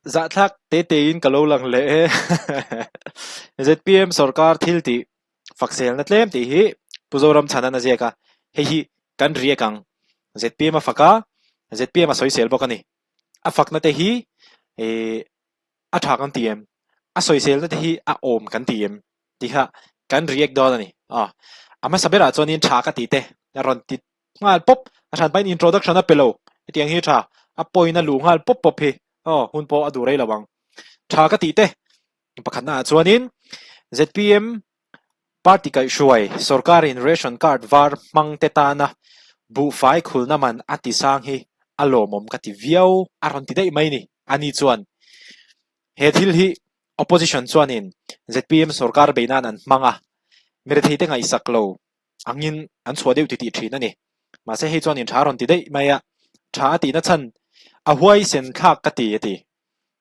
Zahthlak te tein ka lo lang leh e. ZPM sorkar thil tih fakselna tlem tih hi Pu Zoramchhana'n a ziak a, hei hi kan riak ang. ZPM a fak a, ZPM a sawisel bawk a ni. A fakna te hi a tha kan ti em? A sawiselna te hi a awm kan ti em? Tih kha kan react dawn a ni. Aw, a hmasa berah chuanin tha ka tih te a rawn ti nghal pawp. A hran pahin introduction a pe lo. Hetiang hi tha, a point a luh nghal pawp pawp hi. Aw, hun pawh a duh rei lo ang. Tha ka tih te pakhatna ah chuanin ZPM party kaihhruai sorkarin ration card var hmang te tana buhfai khulna man a ti sang hi a lawmawm ka ti viau a rawn ti daih mai ni. Ani chuan he thil hi opposition chuanin ZPM sorkar bei nan an hmang a, miretheite ngaihsak lo angin an chhuah deuh titih thin a ni. Mahse hei chuanin tha a rawn ti daih mai a, tha a tihna chhan a huaisen thlak ka ti a ti.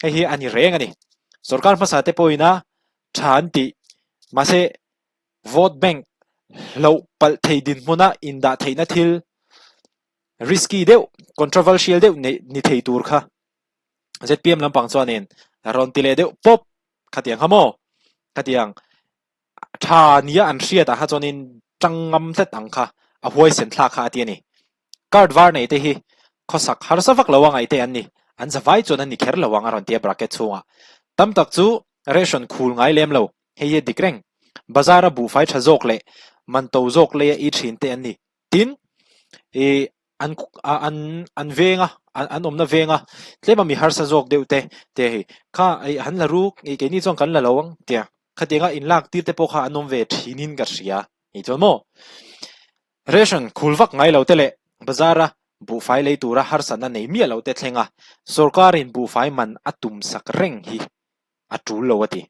Hei hi a ni reng a ni. Sorkar hmasa te pawhin a tha an tih. Mahse vote bank hloh palh thei dinhmuna indah theihna thil risky deuh, controversial deuh ni thei tur kha ZPM lampang chuanin rawn ti leh deuh pawp khatiang kha maw? Khatiang tha nia an hriat ah kha chuanin tang ngam tlat ang kha a huaisen thlak kha a ti a ni. Card var nei te hi khawsak harsa vak lo a ngaih te an ni, an zavai chuan an ni kher lo ang a rawn ti a bracket chhungah. Tam tak chu ration khul ngai lem lo, hei hi a dik reng. Bazar a buhfai tha zawk leh man to zawk leia i thin te an ni. Tin, ih an an an venga an awmna venga tlema mi harsa zawk deuh te te hei kha ih han la ruk ih keini chuan kan la lo ang tia khatianga inlak tir te pawh kha an awm ve thinin ka hria ni chuan maw ration khul vak ngai lo te leh bazar a buhfai lei tura harsatna nei miah lo te thlenga sorkarin buhfai man a tum sak reng hi a tul lo a ti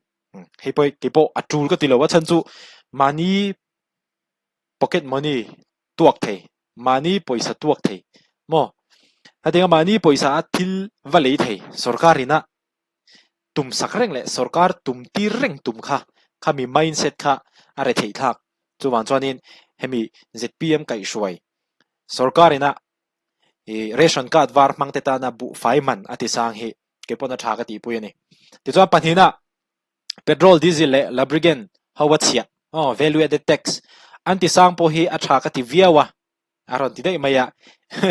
hei pawh keipawh a tul ka ti lo a chhan chu mahni pocket money tuak thei, mahni pawisa tuak thei maw? Hetianga mahni pawisa a thil va lei thei sorkar ina tum sak reng leh sorkar tum tir reng tum kha khami mindset kha a re theih thlak. Chuvang chuanin hemi ZPM kaihhruai sorkar ina ih ration card var hmang te tana buhfai man a ti sang hi keipawn a tha ka tihpui a ni. Tichuan pahnihna Petrol, diesel leh lubricant ho a chhiah, aw, value added tax, an ti sang pawh hi a tha ka ti viau a, a rawn ti daih mai a.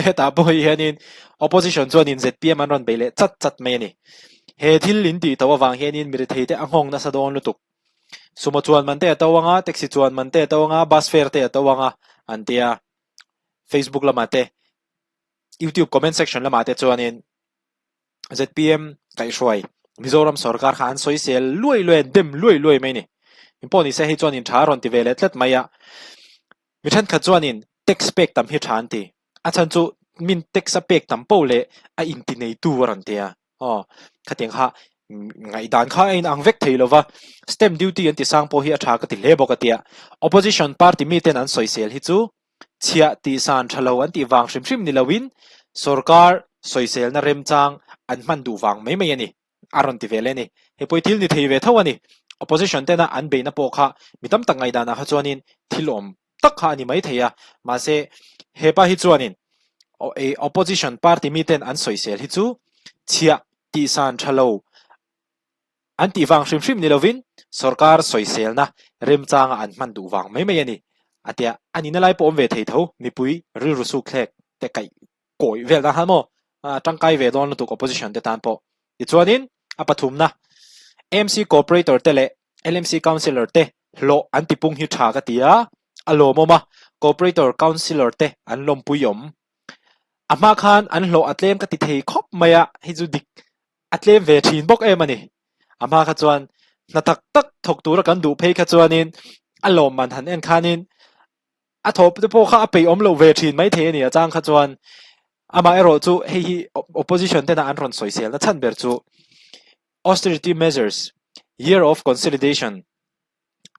Hetah pawh hi hianin opposition chuanin zpm an rawn bei leh chat chat mai a ni. He thil in tih tho avang hianin mirethei te a nghawng nasa dawn lutuk. Sumo chuan man te a to anga, taxi chuan man te a to anga, bus fare te a to anga an ti a. Facebook lamah te, YouTube comment section lamah te chuanin ZPM kaihhruai Mizoram sorkar kha an sawisel luai luai an dem luai luai mai a ni. In pawh nise hei chuanin tha a rawn ti ve leh tlat mai a. Mi thenkhat chuanin tax pek tam hi tha an ti. A chhan chu min tax a pek tam poh leh a inti neitu a rawn ti a. Aw, khatiang kha ngaihdan kha a inang vek thei lova. Stamp duty an ti sang pawh hi a tha ka ti hle bawk a tia. Opposition party miten an sawisel hi chu Chhiah tihsan tha lo an tih vang hrim hrim ni loin sorkar sawiselna remchang an hman duh vang mai mai a ni, a rawn ti ve leh a ni. Hei pawh hi thil ni thei ve tho a ni. Opposition tena an beihna pawh kha mi tam tak ngaihdanah kha chuanin thil awm tak kha a ni mai thei a, mahse hepa hi chuanin opposition party miten an sawisel hi chu chhiah tihsan tha lo An tih vang hrim hrim ni lovin sorkar sawiselna remchanga an hman duh vang mai mai a ni. A tia, a nihna lai pawh awm ve thei tho, mipui rilru suk thlek te kaih kawih vel dan khan maw tangkai ve dawn lutuk opposition te tan pawh. Tichuanin a pathumna AMC cooperator te leh LMC councillor te hlawh an tipung hi tha ka ti a, a lawmawm a, cooperator councillor te an lawmpui awm. A hma khan an hlawh a tlem ka ti thei khawp mai a, hei chu dik A tlem ve thin bawk em a ni. A hma kha chuan hna tak tak thawk tura kan duh phei kha chuanin a lawmman han en khanin a thawh te pawh kha a peih awm loh ve thin mai thei a ni a chang kha chuan amah erawh chu hei hi opposition tena an rawn sawiselna chhan ber chu austerity measures year of consolidation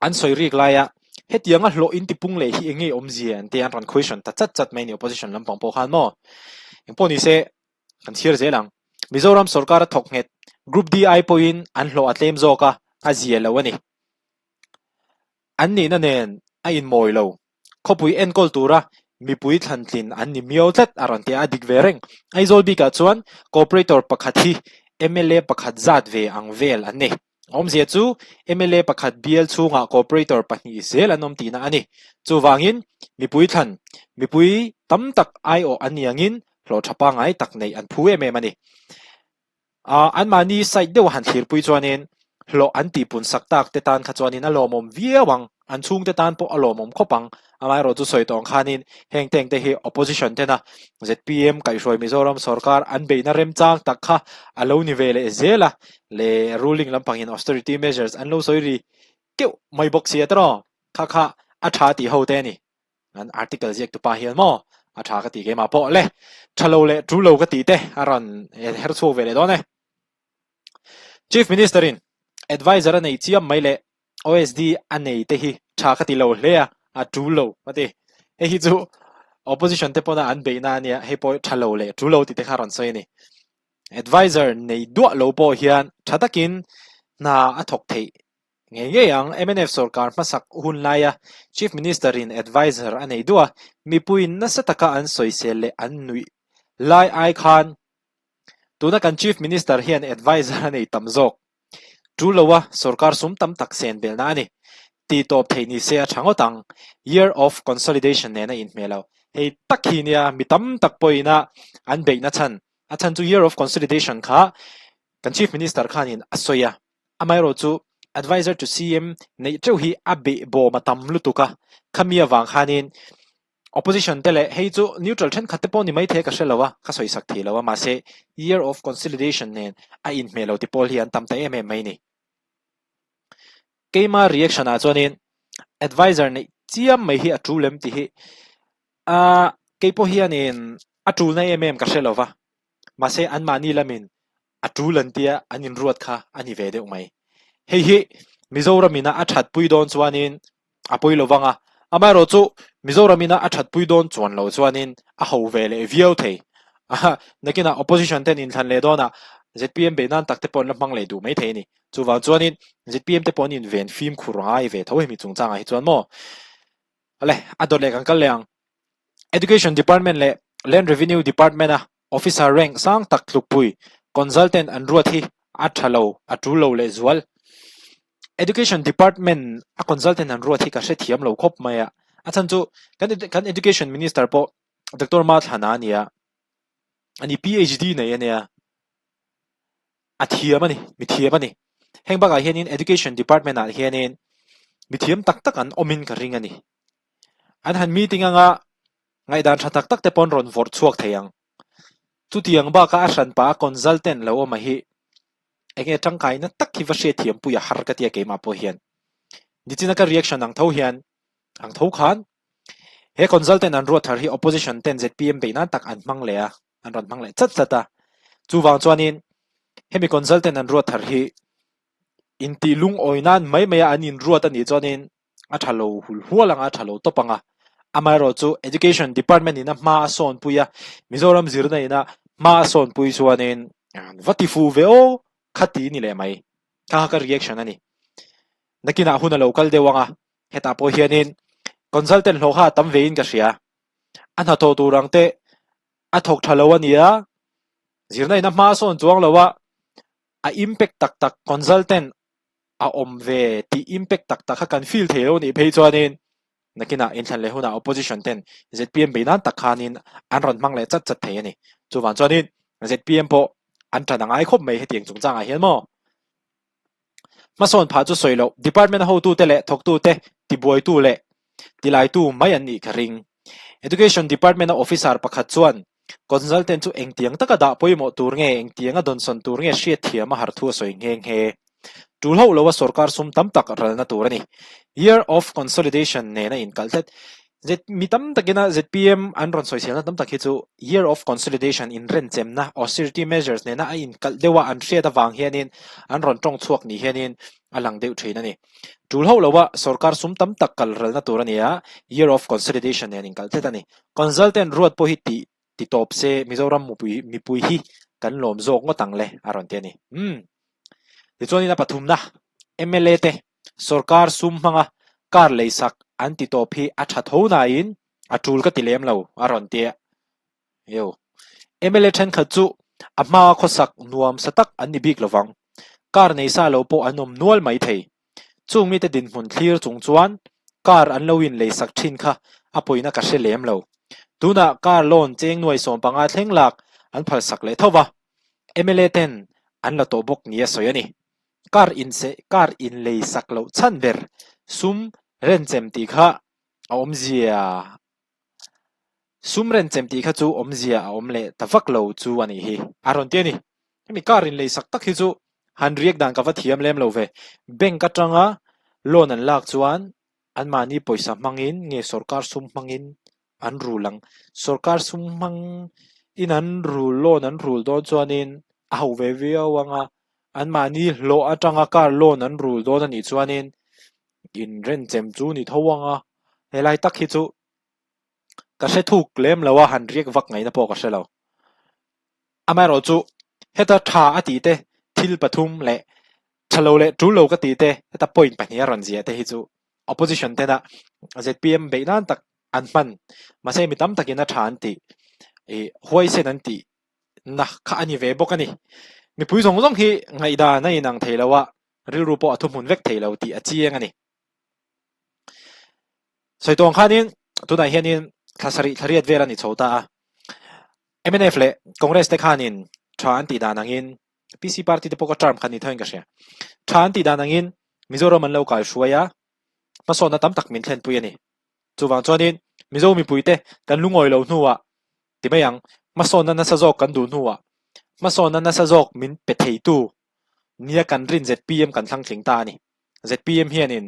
an sawi rik laia hetianga hlawh in tipung leh hi eng nge awmzia an tia an rawn question ta chat chat mai a ni opposition lampang pawh khan maw engpawh ni se Kan chhiar zel ang. Mizoram sorkar a thawk nghet. Group DI pawhin an hlawh a tlem zawk a, a zia lo a ni. An nihna nen a inmawi lo. Khawpui enkawl tura mipui thlantlin an ni miau tlat a rawn ti a, a dik ve reng. Aizawl bikah chuan cooperator pakhat hi mla pakhat zat ve ang vel an ni. A awmzia chu mla pakhat bial chhungah corporator pahnih zel an awm tihna a ni. Chuvangin mipui thlan, mipui tam tak aiawh an ni angin hlawh tha pangngai tak neih an phu em em a ni. Anmahni side deuh a han thlirpui chuanin hlawh an tihpun sak tak te tan kha chuanin a lawmawm viau ang, an chhungte tan pawh a lawmawm khawp ang. Amaherawh chu sawi tawh ang khanin heng teng te hi opposition tena zpm kaihhruai Mizoram sorkar an beihna remchang tak kha a lo ni ve leh zel a, le ruling lampangin austerity measures an lo sawi ri keuh mai bawk si a tiraw? Kha kha a tha tih ho te a ni. An article ziak tupa hian maw a tha ka ti keimah pawh le tha lo leh tu lo ka ti te a rawn her chhuak ve leh dawn e. Chief Minister in advisor a nei chiam mai leh OSD a nei te hi tha ka ti lo hle a, a tu lo ka ti. Hei hi chu opposition te pawna an beihna a nia, hei pawh tha lo leh tu lo tih te kha a rawn sawi a ni. Advisor nei duah lo pawh hian tha takin hna a thawk theih Ngei ngei ang, mnf sorkar hmasak hun laia Chief Minister in advisor a nei duh a, mipuiin nasa taka an sawisel leh an nuih lai ai khan tuna kan Chief Minister hian advisor a nei tam zawk. Tul loa sorkar sum tam tak sen belna a ni. Tih tawp theih ni se a tha ngawt ang. Year of Consolidation nen a inhmeh lo. Hei tak hi nia mi tam tak pawhin a an beihna chhan. A chhan chu Year of Consolidation kha kan Chief Minister khanin a sawi a. Amaherawh chu Adviser to CM neih teuh hi a behbawm a tam lutuk a, khami avang khanin Opposition te leh hei chu neutral thenkhat te pawh ni maithei ka hre lo a, ka sawisak thei lo a, mahse Year of Consolidation nen a inhmeh lo ti pawl hi an tam ta em em mai ni. Keima reaction ah chuanin Adviser neih chiam mai hi a tul em tih hi ah keipawh hianin a tulna em em ka hre lo va, mahse anmahni lamin a tul an tia an inruat kha a ni ve deuh mai. Hei hi Mizoram ina a thatpui dawn chuanin a pawi lo vang a, amaherawh chu Mizoram ina a thatpui dawn chuan lo chuanin a ho ve leh viau thei. Aha, nakinah opposition ten inthlan leh dawnah zpm beih nan tak te pawh an la hmang leh duh mai thei a ni. Chuvang chuanin zpm te pawh an inven fimkhur ngai ve tho hemi chungchangah hi chuan maw. Awle, a dawt leh kan kal leh ang. Education Department leh Land Revenue Department-a Officer rank sang tak tlukpui consultant an ruat hi a tha lo, a tul lo lehzual. Education Department a consultant an ruat hi ka hrethiam lo khawp mai a. A chhan chu kan kan Education Minister pawh Doctor Mathlana a ni a, ani PhD nei a nia, a thiam a ni, mi thiam a ni. Heng bakah hianin Education Department ah hianin mi thiam tak tak an awmin ka ring a ni. An han meeting anga Ngaihdan tha tak tak te pawn rawn vawrh chhuak thei ang. Chutiang bakah a hranpa a consultant lo awm a hi enge tangkaina tak hi va hriatthiam pui a har ka tia keimah pawh hian. Nichina ka reaction ang tho hian ang tho khan he consultant an ruat thar hi opposition ten zpm beih nan tak an hmang leh a, an rawn hmang leh chat chat a. Chuvang chuanin hemi consultant an ruat thar hi intih lungawi nan mai mai a an inruat a nih chuanin a tha lo hul hual anga, a tha lo tawp anga. Amaherawh chu Education Department in a hma a sawnpui a, Mizoram zirna in a hma a sawnpui chuanin va ti fuh ve aw kha ti ni leh mai. Kha kha ka reaction a ni. Nakinah hun a lo kal deuh anga, hetah pawh hianin consultant hlawh kha a tam vein ka hria. A hnathawh tur ang te a thawk tha lo a nia, zirna in a hma a sawn chuang lo a, a impact tak tak consultant a awm ve tih impact tak tak kha kan feel thei lo nih phei chuanin nakinah inthlan leh hunah opposition ten zpm bei nan tak khanin an rawn hmang leh chat chat thei a ni. Chuvang chuanin zpm pawh an tan a ngai khawp mai hetiang chungchangah hian maw. Hmasawn phah chu sawi loh department hotute leh thawktute tibuaitu leh tilaitu mai an nih ka ring. Education department a officer pakhat chuan Consultant chu engtiang taka dah pawimawh tur nge, engtianga dawnsawn tur nge hriatthiam a har thu a sawi nghe nghe. Tul hauh loa sorkar sum tam tak ralna tur a ni. Year of Consolidation nen a inkalh tlat. Mi tam takina zpm an rawn sawiselna tam tak hi chu Year of Consolidation inrenchemna, austerity measures, nena a inkalh deuha an hriat avang hianin an rawn tawng chhuak ni hianin a lang deuh thin a ni. Tul hauh loa sorkar sum tam tak kal ralna tur a ni a, Year of Consolidation nen inkalh tlat a ni. Consultant ruat pawh hi tih ti tawp se Mizoram mupui mipui hi kan lawm zawk ngawt ang le a rawn ti a ni. Umm. Tichuanin a pathumna mla te sorkar sum hmanga car leisak an ti tawp hi a tha tho nain a tul ka ti lem lo a rawn ti a. Eo. Mla thenkhat chu. a hmaa khawsak nuam sa tak an ni bik lovang. Car nei sa lo pawh an awm nual mai thei. Chung mite dinhmun thlir chung chuan car an lo in leisak thin kha a pawina ka hre lem lo. Tunah car loan cheng nuai 15 thleng lak an phalsak leh tho va, mla ten an la tawh bawk nia sawi a ni. Car in car in leisak loh chhan ber sum renchem tih kha a awmzia Sum renchem tih kha chu awmzia a awm leh ta vak lo chu a nih hi. A rawn ti a ni. Hemi car in leisak tak hi chu han riak dan ka va thiam lem lo ve. Bank atanga loan an lak chuan anmahni pawisa hmangin nge sorkar sum hmangin an rul ang. Sorkar sum hmangin an rul loan an rul dawn chuanin a ho ve viau ang a, anmahni hlawh atanga car loan an rul dawn a nih chuanin in renchem chu ni tho ang a. Helai tak hi chu Ka hre thuk lem lo a, han riak vak ngaihna pawh ka hre lo. Amaherawh chu heta tha a tih te thil pathum leh tha lo leh tul lo ka tih te heta point pahnih a rawn ziah te hi chu opposition tena zpm beih nan tak an hman mahse mi tam takin a tha an tih ih huaisen an tih na kha a ni ve bawk a ni. Mipui zawng zawng hi ngaihdan a inang thei lo a, rilru pawh a thuhmun vek thei lo tih a chiang a ni. Sawi tawng khanin tunah hianin thla sarih thla riat vel a ni chho ta a. Mnf leh Congress te khanin tha an tih dan angin PC party te pawh ka term kha ni thoin ka hria. Tha an tih dan angin Mizoram an lo kai hruai a, hmasawnna tam tak min thlenpui a ni. Chuvang chuanin Mizo mipuite kan lungawi lo hnuah ti mai ang, hmasawnna nasa zawk kan duh hnuah hmasawnna nasa zawk min pe theitu nia kan rin zpm kan thlang tling ta a ni. Zpm hianin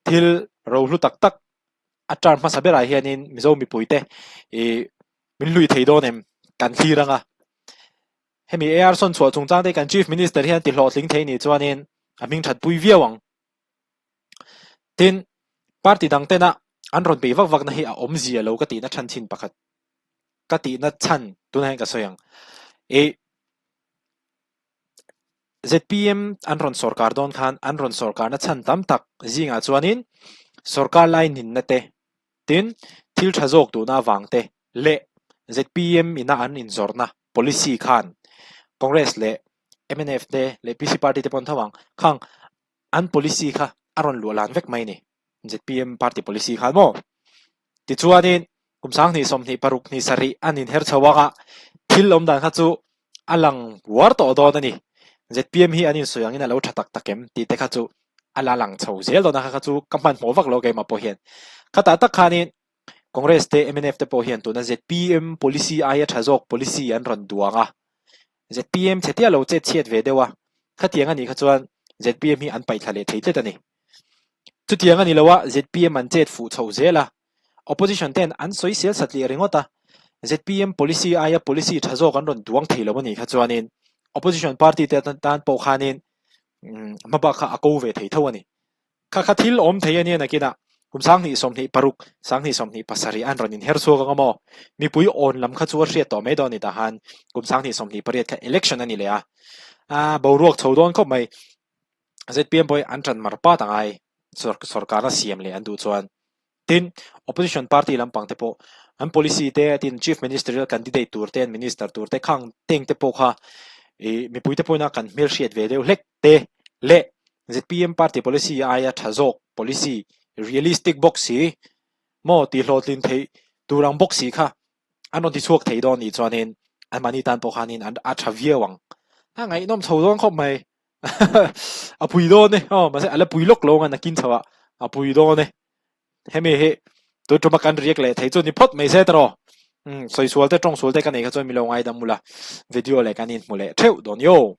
thil rohlu tak tak a term hmasa berah hianin Mizo mipuite ih min hlui thei dawn em kan thlir ang a. Hemi AR sawn chhuah chungchang te kan Chief Minister hian ti hlawhtling thei nih chuanin a hming that pui viau ang. Tin, party dang tena an rawn bei vak vakna hi a awmzia lo ka tihna chhan chin pakhat ka tihna chhan tunah hian ka sawi ang. Ih Zpm an rawn sawrkar dawn khan an rawn sawrkarna chhan tam tak zingah chuanin sawrkar lai ninna te, tin thil tha zawk duhna avang te leh zpm ina an inzawrhna policy khan Congress leh mnf te leh PC party te pawh an tho ang khang an policy kha a rawn luah lan vek mai a ni. Zpm party policy khan maw? Tichuanin kum 2026 ni sarih an inher chho ang a, thil awm dan kha chu a lang uar tawh dawn a ni. Zpm hi an insawi angin a lo tha tak tak em tih te kha chu a la lang chho zel dawn a, kha kha chu ka hmanhmawh vak lo keimah pawh hian. Khatah tak khanin Congress te mnf te pawh hian tuna zpm policy aia tha zawk policy an rawn duang a, Zpm chhe tia lo chet chhiat ve deuh a, khatiang a nih kha chuan zpm hi an paihthla leh thei tlat a ni. Chutiang a ni lo a, zpm an chet fuh chho zel a, opposition ten an sawi sel satliah ringawt a, zpm policy aia policy tha zawk an rawn duang thei lo a nih kha chuanin opposition party te tan pawh khanin hmabak kha a ko ve thei tho a ni. Kha kha thil awm thei a nia nakinah kum 2026, 2027 an rawn inher chhuak ang a maw? Mipui awn lam kha chu a hriat tawh mai dawn a ni tahan kum 2028 kha election a ni leh a, a boruak chho dawn khawp mai. Zpm pawh hi an ṭan mar pat a ngai sawrkarna siam leh an duh chuan. Tin, opposition party lampang te pawh an policy te, tin chief ministerial candidate tur te, an minister tur te khang teng te pawh kha ih mipui te pawhin a kan hmelhriat ve deuh hlek te leh zpm party policy aia tha zawk policy realistic bawk si maw tih hlawhtlin theih tur ang bawk si kha an rawn ti chhuak thei dawn nih chuanin anmahni tan pawh khanin an a tha viau ang. A ngaihnawm chho dawn khawp mai. A pui dawn e. Aw mahse a la pui lawk lo ang a nakin chho ah a pui dawn e. Hemi hi tun tuma kan riak leh thei chu ni phawt mai se tawh. Umm sawi sual te tawng sual te ka nei kha chuan mi lo ngaidam ula video leh kan inhmu leh theuh dawn yo.